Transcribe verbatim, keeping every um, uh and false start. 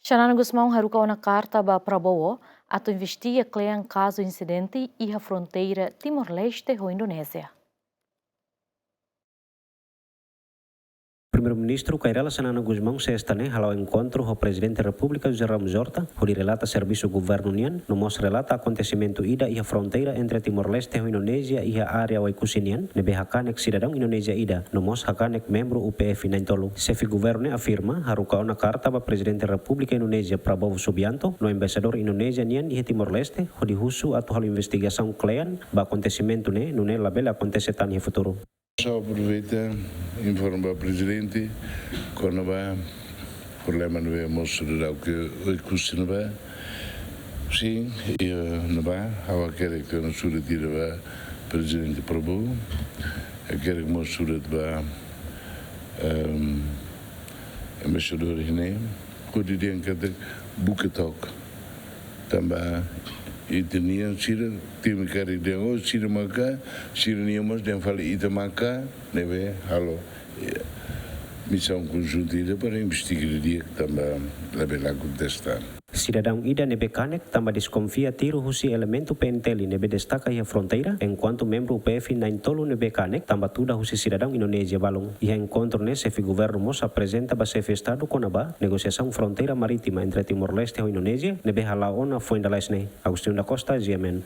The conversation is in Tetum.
Xanana Gusmão haruka ona karta ba Prabowo atu investiga kle'an kazu insidente iha fronteira Timor-Leste ho Indonézia. Primeiru-Ministru Kay Rala Xanana Gusmão sesta ne'e hala'o enkontru ho Prezidente Repúblika José Ramos Horta, hodi relata servisu governu nian, no mós relata akontesimentu ida iha fronteira entre Timor-Leste ho Indonézia iha área Oekusi nian, ne'ebé hakanek sidadaun Indonézia ida, no mós hakanek membru U P F na'in-tolu. Xefe governu ne'e afirma, haruka ona karta ba Prezidente Repúblika Indonézia Prabowo Subianto, no embaixadór Indonézia nian iha Timor-Leste, hodi husu atu halo investigasaun kle'an ba akontesimentu ne'e, nune'e labele akontese tan iha futuru. Só aproveita informa Prezidente kona-ba problema ne'ebé mosu dadauk Oekusi ne'ebá. Sin, iha ne'ebá, ha'u hakerek ona surat ida ba Prezidente Prabowo, hakerek mós surat ba, ehm, embaixadór ne'e, hodi dehan katak buka took. Tanba ita-nian sira temi karik dehan, oh, sira maka, sira-nian mós dehan fali ita maka, ne'ebé halo, eh, misaun konjunta ida para investiga didi'ak tanba labele akontese tan. Sidadaun ida ne'ebé kanek tanba deskonfia tiru husi elementu P N T L ne'ebé destaka iha fronteira, enkuantu membru U P F na'in-tolu ne'ebé kanek tanba tuda husi sidadaun Indonézia balun. Iha enkontru ne'e xefe governu mós aprezenta ba xefe Estadu kona-ba negosiasaun fronteira marítima entre Timor-Leste ho Indonézia, ne'ebé hala'o ona foin dala haat ne'e. Agostinho da Costa, G M N.